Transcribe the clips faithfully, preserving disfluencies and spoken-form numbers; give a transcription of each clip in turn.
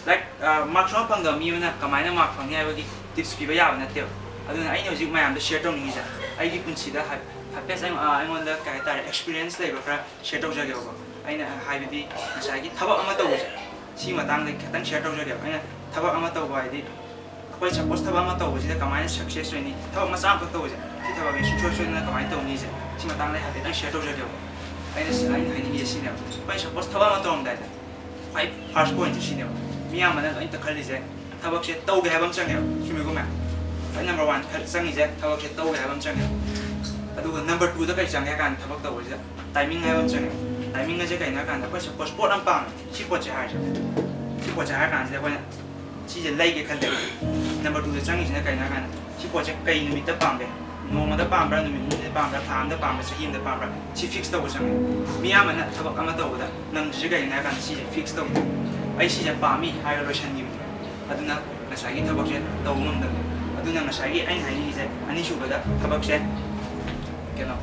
Like, mark ꯁꯨꯡꯐꯪ ꯐꯪꯗꯕ ꯃꯤ ꯑꯃꯅ ꯀꯃꯥꯏꯅ ꯃꯥꯔꯛ ꯐꯪꯅꯤ ꯍꯥꯏꯕꯒꯤ ꯇꯤꯞꯁ ꯄꯤꯕ ꯌꯥꯕ ꯅꯠꯇꯦꯕ꯫ ꯑꯗꯨꯅ ꯑꯩꯅ ꯍꯧꯖꯤꯛ ꯃꯌꯥꯝꯗ ꯁꯤꯌꯔ ꯇꯧꯅꯤꯡꯉꯤꯁꯦ, ꯑꯩꯒꯤ ꯄꯨꯟꯁꯤꯗ ꯍꯥꯏ-, ꯍꯥꯏꯐꯦꯠ ꯑꯩꯉꯣ-, ꯑ, ꯑꯩꯉꯣꯟꯗ ꯀꯩ ꯍꯥꯏꯇꯥꯔꯦ, ꯑꯦꯛꯁꯄꯤꯔꯤꯌꯦꯟꯁ ꯂꯩꯕ ꯈꯔ ꯁꯤꯌꯔ ꯇꯧꯖꯒꯦꯕꯀꯣ꯫ ꯑꯩꯅ ꯍꯥꯏꯕꯗꯤ ꯉꯁꯥꯏꯒꯤ ꯊꯕꯛ ꯑꯃ ꯇꯧꯕꯁꯦ, ꯁꯤ ꯃꯇꯥꯡꯗ ꯈꯤꯇꯪ ꯁꯤꯌꯔ ꯇꯧꯖꯒꯦꯕ꯫ ꯑꯩꯅ ꯊꯕꯛ ꯑꯃ ꯇꯧꯕ ꯍꯥꯏꯗꯤ, ꯑꯩꯈꯣꯏ ꯁꯄꯣꯁ ꯊꯕꯛ ꯑꯃ ꯇꯧꯕꯁꯤꯗ ꯀꯃꯥꯏꯅ ꯁꯛꯁꯦꯁ ꯑꯣꯏꯅꯤ, ꯊꯕꯛ ꯃꯆꯥ ꯑꯃꯈꯛ ꯇꯧꯕꯁꯦ, ꯁꯤ ꯊꯕꯛꯁꯦ ꯁꯨꯡꯁꯣꯏ ꯁꯣꯏꯗꯅ ꯀꯃꯥꯏꯅ ꯇꯧꯅꯤꯁꯦ, ꯁꯤ ꯃꯇꯥꯡꯗ ꯑꯩ ꯍꯥꯏꯐꯦꯠꯇꯪ ꯁꯤꯌꯔ ꯇꯧꯖꯒꯦꯕꯀꯣ꯫ ꯑꯩꯅ ꯁꯤ-, ꯑꯩꯅ ꯍꯥꯏꯅꯤꯡꯉꯤꯁꯦ ꯁꯤꯅꯦꯕ, ꯑꯩꯈꯣꯏ ꯁꯄꯣꯁ ꯊꯕꯛ ꯑꯃ ꯇꯧꯔꯝꯗꯥꯏꯗ ꯈ꯭ꯋꯥꯏ ꯐꯥꯔꯁ ꯄꯣꯏꯟꯠꯁꯦ ꯁꯤꯅꯦꯕ, ꯃꯤ ꯑꯌꯥꯝꯕꯅ ꯂꯣꯏꯅ ꯈꯜꯂꯤꯁꯦ ꯊꯕꯛꯁꯦ ꯇꯧꯒꯦ ꯍꯥꯏꯕ ꯑꯃ ꯆꯪꯉꯦꯕ, ꯆꯨꯝꯃꯤꯀꯣ ꯃꯌꯥꯝ? ꯈ꯭ꯋꯥꯏ ꯅꯝꯕꯔ ꯋꯥꯟ ꯆꯪꯉꯤꯁꯦ ꯊꯕꯛꯁꯦ ꯇꯧꯒꯦ ꯍꯥꯏꯕ ꯑꯃ ꯆꯪꯉꯦꯕ꯫ ꯑꯗꯨꯒ ꯅꯝꯕꯔ ꯇꯨꯗ ꯀꯔꯤ ꯆꯪꯒꯦ ꯍꯥꯏ ꯀꯥꯟꯗ, ꯊꯕꯛ ꯇꯧꯕꯁꯤꯗ ꯇꯥꯏꯃꯤꯡ ꯍꯥꯏꯕ ꯑꯃ ꯆꯪꯉꯦꯕ꯫ ꯇꯥꯏꯃꯤꯡ ꯑꯁꯦ ꯀꯩꯅꯣ ꯍꯥꯏ ꯀꯥꯟꯗ, ꯑꯩꯈꯣꯏ ꯁꯄꯣꯁ ꯄꯣꯠ ꯑꯃ ꯄꯥꯝꯃꯦ, ꯁꯤ ꯄꯣꯠꯁꯦ ꯍꯥꯏꯔꯁꯦ, ꯁꯤ ꯄꯣꯠꯁꯦ ꯍꯥꯏꯔ ꯀꯥꯟꯁꯤꯗ ꯑꯩꯈꯣꯏꯅ ꯁꯤꯁꯦ ꯂꯩꯒꯦ ꯈꯜꯂꯦꯕ꯫ ꯅꯝꯕꯔ ꯇꯨꯗ ꯆꯪꯉꯤꯁꯤꯅ ꯀꯩꯅꯣ ꯍꯥꯏ ꯀꯥꯟꯗ, ꯁꯤ ꯄꯣꯠꯁꯦ ꯀꯩ ꯅꯨꯃꯤꯠꯇ ꯄꯥꯝꯒꯦ? ꯅꯣꯡꯃꯗ ꯄꯥꯝꯕ꯭ꯔꯥ, ꯅꯨꯃꯤꯠ ꯅꯤꯅꯤꯗ ꯄꯥꯝꯕ꯭ꯔꯥ, ꯊꯥ ꯑꯃꯗ ꯄꯥꯝꯕ꯭ꯔꯥ, ꯆꯍꯤ ꯑꯃꯗ ꯄꯥꯝꯕ꯭ꯔꯥ? ꯁꯤ ꯐꯤꯛꯁ ꯇꯧꯕ ꯆꯪꯉꯦ꯫ ꯃꯤ ꯑꯌꯥꯝꯕꯅ ꯊꯕꯛ ꯑꯃ ꯇꯧꯕꯗ ꯅꯪꯗ꯭ꯔꯤꯁꯦ ꯀꯩꯒꯤꯅꯣ ꯍꯥꯏ ꯀꯥꯟꯗ, ꯁꯤꯁꯦ ꯐꯤꯛꯁ ꯇꯧꯗꯦ꯫ ꯑꯩ ꯁꯤꯁꯦ ꯄꯥꯝꯃꯤ ꯍꯥꯏꯔꯒ ꯂꯣꯏꯁꯤꯟꯈꯤꯕꯅꯦ꯫ ꯑꯗꯨꯅ ꯉꯁꯥꯏꯒꯤ ꯊꯕꯛꯁꯦ ꯇꯧꯕ ꯉꯝꯗꯕꯅꯦ꯫ ꯑꯗꯨꯅ ꯉꯁꯥꯏꯒꯤ ꯑꯩꯅ ꯍꯥꯏꯅꯤꯡꯉꯤꯁꯦ, ꯑꯅꯤꯁꯨꯕꯗ ꯊꯕꯛꯁꯦ ꯀꯩꯅꯣ,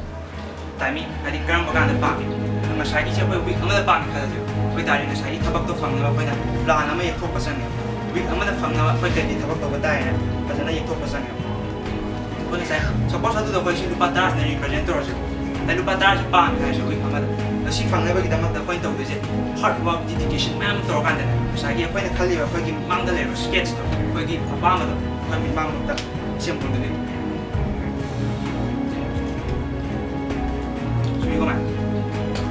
ꯇꯥꯏꯃꯤꯡ, ꯍꯥꯏꯗꯤ ꯀꯔꯝꯕ ꯀꯥꯟꯗ ꯄꯥꯝꯃꯤ? ꯑꯗꯣ ꯉꯁꯥꯏꯒꯤꯁꯦ ꯑꯩꯈꯣꯏ ꯋꯤꯛ ꯑꯃꯗ ꯄꯥꯝꯃꯤ ꯈꯜꯂꯁꯦꯕ꯫ ꯑꯗꯨ ꯑꯣꯏ ꯇꯥꯔꯗꯤ ꯉꯁꯥꯏꯒꯤ ꯊꯕꯛꯇꯣ ꯐꯪꯅꯕ ꯑꯩꯈꯣꯏꯅ ꯄ꯭ꯂꯥꯟ ꯑꯃ ꯌꯦꯛꯊꯣꯛꯄ ꯆꯪꯉꯦ꯫ ꯋꯤꯛ ꯑꯃꯗ ꯐꯪꯅꯕ ꯑꯩꯈꯣꯏ ꯀꯩ ꯀꯩ ꯊꯕꯛ ꯇꯧꯕ ꯇꯥꯏ ꯍꯥꯏꯅ ꯐꯖꯅ ꯌꯦꯛꯊꯣꯛꯄ ꯆꯪꯉꯦ꯫ ꯑꯩꯈꯣꯏ ꯉꯁꯥꯏ, ꯁꯄꯣꯁ, ꯑꯗꯨꯗ ꯑꯩꯈꯣꯏ ꯁꯤ ꯂꯨꯄꯥ ꯇꯔꯥꯁꯤꯅ ꯔꯤꯄ꯭ꯔꯖꯦꯟ ꯇꯧꯔꯁꯦ꯫ ꯑꯗ ꯂꯨꯄꯥ ꯇꯔꯥꯁꯦ ꯄꯥꯝꯃꯤ ꯍꯥꯏꯔꯁꯦ ꯋꯤꯛ ꯑꯃꯗ꯫ ꯑꯗꯣ ꯁꯤ ꯐꯪꯅꯕꯒꯤꯗꯃꯛꯇ ꯑꯩꯈꯣꯏꯅ ꯇꯧꯗꯣꯏꯁꯦ ꯍꯥꯔꯗ ꯋꯥꯔꯛ, ꯗꯤꯗꯤꯀꯦꯁꯟ ꯃꯌꯥꯝ ꯇꯧꯔꯀꯥꯟꯗꯅꯦ, ꯉꯁꯥꯏꯒꯤ ꯑꯩꯈꯣꯏꯅ ꯈꯜꯂꯤꯕ ꯑꯩꯈꯣꯏꯒꯤ ꯃꯥꯡꯗ ꯂꯩꯔꯤꯕ ꯁ꯭ꯀꯦꯠꯁꯇꯣ, ꯑꯩꯈꯣꯏꯒꯤ ꯑꯄꯥꯝꯕꯗꯣ ꯑꯩꯈꯣꯏ ꯃꯤꯠꯃꯥꯡꯃꯛꯇ ꯁꯦꯝꯗꯣꯛꯇꯣꯏꯅꯦ꯫ ꯆꯨꯝꯃꯤꯀꯣ ꯃꯌꯥꯝ?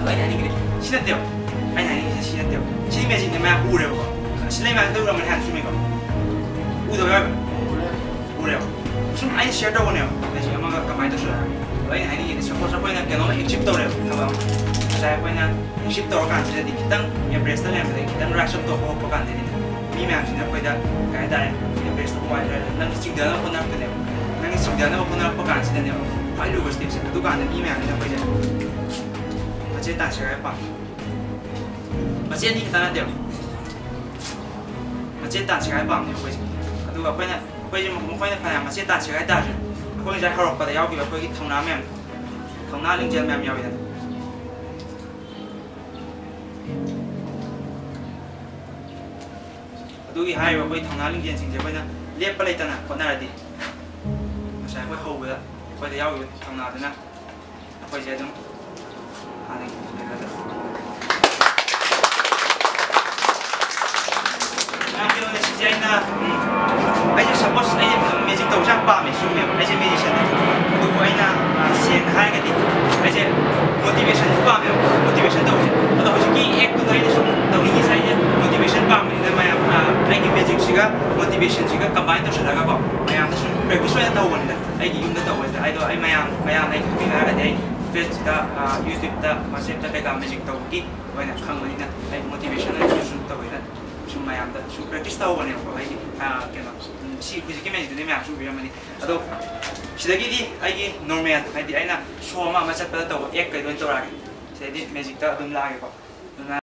ꯑꯗꯣ ꯑꯩꯅ ꯍꯥꯏꯅꯤꯡꯉꯤꯗꯤ ꯁꯤ ꯅꯠꯇꯦꯕ꯫ ꯑꯩꯅ ꯍꯥꯏꯅꯤꯡꯉꯤꯁꯦ ꯁꯤ ꯅꯠꯇꯦꯕ꯫ ꯁꯤꯗꯤ ꯃꯦꯖꯤꯛꯅꯦ, ꯃꯌꯥꯝ ꯎꯔꯦꯕꯀꯣ꯫ ꯁꯤ ꯂꯩ ꯃꯌꯥꯝꯁꯤꯗ ꯎꯔꯝꯒꯅꯤ ꯍꯥꯏꯅ, ꯆꯨꯝꯃꯤꯀꯣ? ꯎꯗꯕ ꯌꯥꯎꯕ꯭ꯔꯥ? ꯎꯔꯦꯕ꯫ ꯁꯨꯝ ꯑꯩꯅ ꯁꯤꯌꯔ ꯇꯧꯕꯅꯦꯕ, ꯃꯦꯖꯤꯛ ꯑꯃꯒ ꯀꯃꯥꯏꯅ ꯇꯧꯁꯤꯔ ꯍꯥꯏꯕ꯫ ꯑꯗꯣ ꯑꯩꯅ ꯍꯥꯏꯅꯤꯡꯉꯤꯗꯤ, ꯁꯄꯣꯁ ꯑꯩꯈꯣꯏꯅ ꯀꯩꯅꯣꯝꯃ ꯑꯦꯆꯤꯞ ꯇꯧꯔꯦꯕ, ꯊꯕꯛ ꯑꯃ꯫ ꯉꯁꯥꯏ ꯑꯩꯈꯣꯏꯅ ꯑꯦꯆꯤꯞ ꯇꯧꯔꯀꯥꯟꯁꯤꯗꯗꯤ ꯈꯤꯇꯪ ꯑꯦꯚꯔꯦꯖꯇ ꯂꯩꯔꯝꯕꯗꯒꯤ ꯈꯤꯇꯪ ꯔꯥꯏꯁ ꯑꯞ ꯇꯧ ꯍꯧꯔꯛꯄ ꯀꯥꯟꯗꯗꯤ, ꯃꯤ ꯃꯌꯥꯝꯁꯤꯅ ꯑꯩꯈꯣꯏꯗ ꯀꯩ ꯍꯥꯏꯇꯥꯔꯦ, ꯑꯦꯚꯔꯦꯖꯇ ꯋꯥꯏ ꯍꯥꯏꯔꯦ, ꯅꯪꯁꯦ ꯆꯤꯡꯊꯅꯕ ꯍꯣꯠꯅꯔꯛꯄꯅꯦꯕ꯫ ꯅꯪꯁꯦ ꯆꯤꯡꯊꯅꯕ ꯍꯣꯠꯅꯔꯛꯄ ꯀꯥꯟꯁꯤꯗꯅꯦꯕ ꯈ꯭ꯋꯥꯏ ꯂꯨꯕ ꯁ꯭ꯇꯦꯞꯁꯦ꯫ ꯑꯗꯨꯀꯥꯟꯗ ꯃꯤ ꯃꯌꯥꯝꯁꯤꯅ ꯑꯩꯈꯣꯏꯁꯦ ꯃꯆꯦꯠ ꯇꯥꯅ ꯁꯦꯒꯥꯏꯕ ꯄꯥꯝꯃꯤ꯫ ꯃꯆꯦꯠ ꯑꯅꯤ ꯈꯛꯇ ꯅꯠꯇꯦꯕ, ꯃꯆꯦꯠ ꯇꯥꯅ ꯁꯦꯒꯥꯏꯕ ꯄꯥꯝꯃꯤ ꯑꯩꯈꯣꯏꯁꯦ꯫ ꯑꯗꯨꯒ ꯑꯩꯈꯣꯏꯅ, ꯑꯩꯈꯣꯏꯁꯦ ꯃꯈꯣꯏꯅ ꯐꯅꯌꯥꯝ ꯃꯆꯦꯠ ꯇꯥꯅ ꯁꯦꯒꯥꯏ ꯇꯥꯔꯁꯨ, ꯑꯩꯈꯣꯏ ꯉꯁꯥꯏ ꯍꯧꯔꯛꯄꯗ ꯌꯥꯎꯈꯤꯕ ꯑꯩꯈꯣꯏꯒꯤ ꯊꯧꯅꯥ ꯃꯌꯥꯝ, ꯊꯧꯅꯥ ꯂꯤꯡꯖꯦꯜ ꯃꯌꯥꯝ ꯌꯥꯎꯋꯤꯗꯅ꯫ ꯑꯗꯨꯒꯤ ꯍꯥꯏꯔꯤꯕ ꯑꯩꯈꯣꯏ ꯊꯧꯅꯥ ꯂꯤꯡꯖꯦꯜꯁꯤꯡꯁꯦ ꯑꯩꯈꯣꯏꯅ ꯂꯦꯞꯄ ꯂꯩꯇꯅ ꯍꯣꯠꯅꯔꯗꯤ, ꯉꯁꯥꯏ ꯑꯩꯈꯣꯏ ꯍꯧꯕꯗ ꯑꯩꯈꯣꯏꯗ ꯌꯥꯎꯔꯤꯕ ꯊꯧꯅꯥꯗꯨꯅ ꯑꯩꯈꯣꯏꯁꯦ ꯑꯗꯨꯝ ꯍꯥꯟꯅꯒꯤ level ꯗ꯫ ꯌꯥꯝ ꯀꯩꯅꯣꯅꯦ ꯁꯤꯁꯦ ꯑꯩꯅ, ꯎꯝ, ꯑꯩꯁꯦ suppose ꯑꯩ ꯃꯦꯖꯤꯛ ꯇꯧꯕꯁꯦ ꯌꯥꯝ ꯄꯥꯝꯃꯦ, ꯆꯨꯝꯃꯦꯕ꯫ ꯑꯩꯁꯦ musician ꯅꯦ꯫ ꯑꯗꯨꯕꯨ ꯑꯩꯅ, ꯑ, ꯁꯦꯡꯅ ꯍꯥꯏꯔꯒꯗꯤ ꯑꯩꯁꯦ motivation ꯁꯨ ꯄꯥꯝꯃꯦꯕ, motivation ꯇꯧꯕꯁꯦ꯫ ꯑꯗꯣ ꯍꯧꯖꯤꯛꯀꯤ act ꯇꯨꯗ ꯑꯩꯅ ꯁꯨꯝ ꯇꯧꯅꯤꯡꯉꯤꯁꯦ, ꯑꯩꯁꯦ motivation ꯄꯥꯝꯕꯅꯤꯅ ꯃꯌꯥꯝ, ꯑ, ꯑꯩꯒꯤ ꯃꯦꯖꯤꯛꯁꯤꯒ motivation ꯁꯤꯒ combine ꯇꯧꯁꯜꯂꯒꯀꯣ, ꯃꯌꯥꯝꯗ ꯁꯨꯝ practice ꯑꯣꯏꯅ ꯇꯧꯕꯅꯤꯗ꯫ ꯑꯩꯒꯤ ꯌꯨꯝꯗ ꯇꯧꯕꯁꯤꯗ ꯑꯩꯗꯣ, ꯑꯩ ꯃꯌꯥꯝ, ꯃꯌꯥꯝ ꯑꯩ ꯈꯪꯕꯤꯕ ꯍꯥꯏꯔꯒꯗꯤ ꯑꯩ Facebook ꯇ, ꯑ, YouTube ꯇ, WhatsApp ꯇ ꯀꯩꯀꯥ ꯃꯦꯖꯤꯛ ꯇꯧꯕꯒꯤ ꯑꯣꯏꯅ ꯈꯪꯕꯅꯤꯅ ꯑꯩ motivation ꯑꯣꯏꯅ ꯁꯨꯝ ꯇꯧꯋꯦꯅ ꯁꯨꯝ ꯃꯌꯥꯝꯗ ꯁꯨꯝ practice ꯇꯧꯍꯧꯕꯅꯦꯕꯀꯣ꯫ ꯑꯩꯒꯤ, ꯑ, ꯀꯩꯅꯣ, ꯎꯝ, ꯁꯤ ꯍꯧꯖꯤꯛꯀꯤ ꯃꯦꯖꯤꯛꯇꯨꯗꯤ ꯃꯌꯥꯝꯁꯨ ꯎꯕꯤꯔꯝꯃꯅꯤ꯫ ꯑꯗꯣ ꯁꯤꯗꯒꯤꯗꯤ ꯑꯩꯒꯤ normal, ꯍꯥꯏꯗꯤ ꯑꯩꯅ show ꯑꯃ ꯑꯃ ꯆꯠꯄꯗ ꯇꯧꯕ act ꯀꯩꯗꯣ ꯑꯣꯏꯅ ꯇꯧꯔꯛꯑꯒꯦ꯫ ꯁꯤꯗꯩꯗꯤ ꯃꯦꯖꯤꯛꯇ ꯑꯗꯨꯝ ꯂꯥꯛꯑꯒꯦꯀꯣ꯫ ꯑꯗꯨꯅ